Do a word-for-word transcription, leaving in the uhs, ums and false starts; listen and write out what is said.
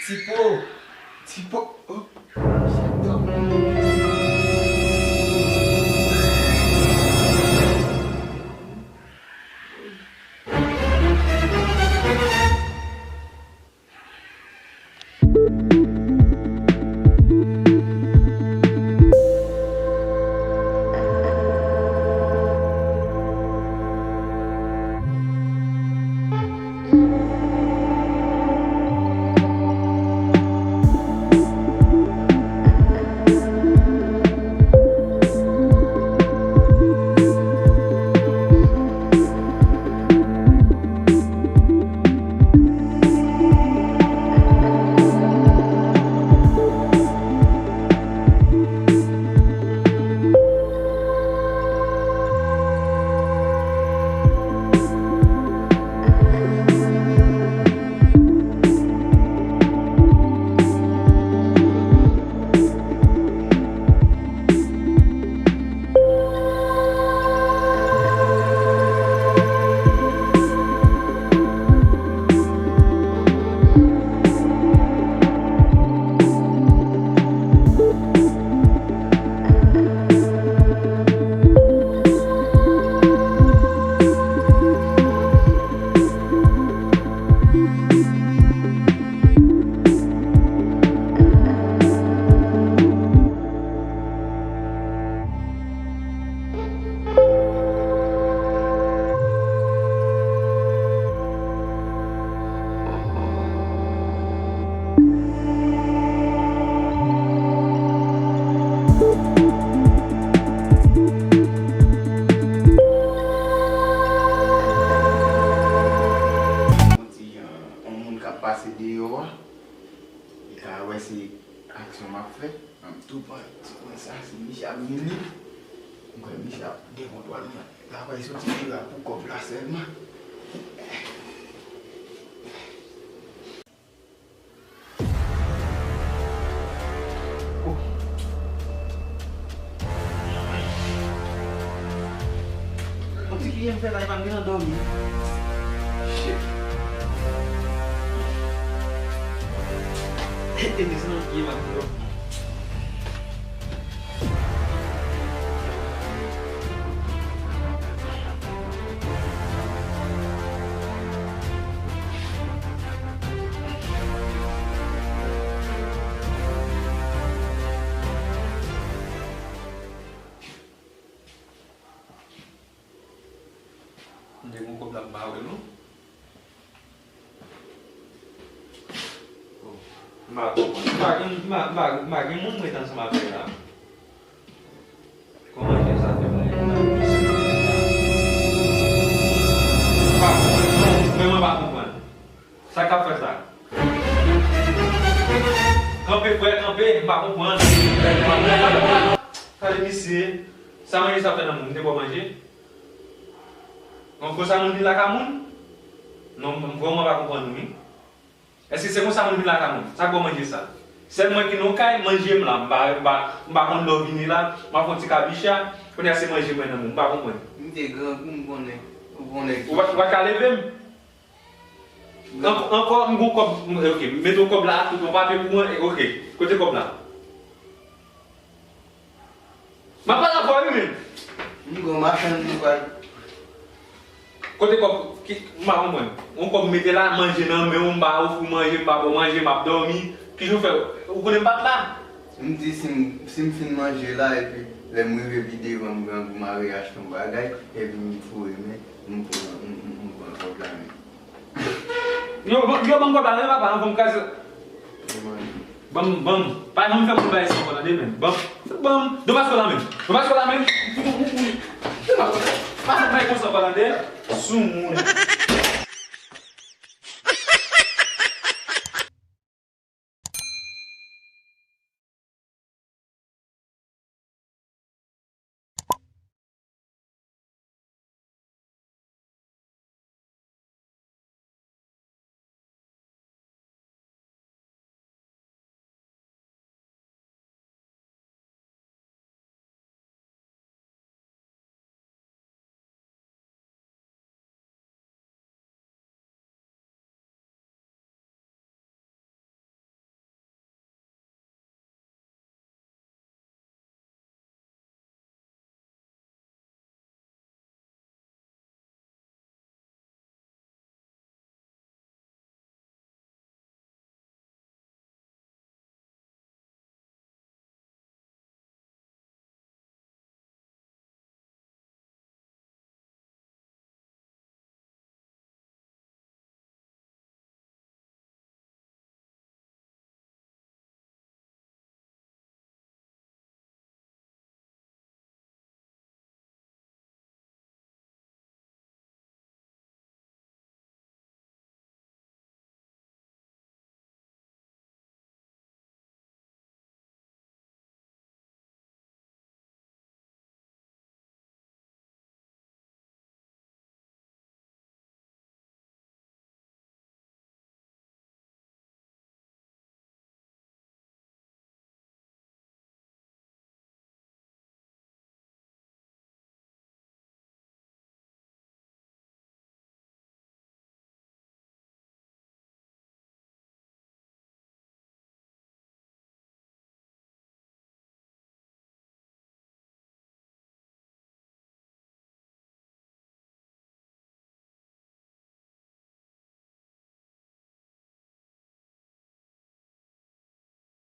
Tipo, tipo, oh, shit, dòmi. Yon moun k ap pase deyò a, li ka wè se aksyon m ap fè. M tou pran ti kwen sa, si misye ap vini, m kwè misye ap dekontwòl mwen. L ap soti pi rap pou kòb la sèlman. Oh. Yon ti kiryè m fè la, e pa m gen nan dòmi. Shit. E desann nan kiryè m ap fè. M te gen yon kòb la m pa wè non. Oh, m pa konprann. M pa gen, m pa, m pa, m pa gen moun m ret ansanm avè l la. Kòman jan sa fè bagay la? M pa konprann. Non, vrèman pa konprann. Sa k ap fèt la? Kanpe, frè, kanpe, m pa konprann. Gade misye, sa manje sa fè nan moun, m te ba w manje? Donk, konsa moun vin lakay moun? Non, m vrèman pa konprann nou, wi. Èske se konsa moun vin lakay moun? Sa k ba w manje sa? Sèl mwen ki nan kay, manje m la. M pa, m pa, m pa konn lè w vini la, m ap fè yon ti kabicha, kounye a se manje mwen nan men w. M pa konprann. M te grangou, m konnen, ou konnen. Ou pa, ou pa ka leve m? An-, ankò, m gon kòb, m, ok, m mete yon kòb la, tout yon papye pou mwen, ok. Kote kòb la? M ap pale avè w, wi, men. M gon machann nou pral. Kote kòb, ki, m pa konprann. Yon kòb m mete la, manje nan men w, m pa ofri w manje, m pa ba w manje, m ap dòmi. Ki jan w fè? Ou konnen m pa t la? M di si m, si m fin manje la, epi lè m rive pi devan, m grangou, m ale achte yon bagay, epi m foure men, m pran, m, m, m pran kòb la, men. Yo, yo ban m kòb la, non, papa, anvan m kraze. Ban m, ban m. Pa janm fè moun bagay sa ankò, tande, men. Ban m, ban m. Donbas kòb la, men. Donbas kòb la, men. Pa fè bagay konsa ankò, tande. Soumoun.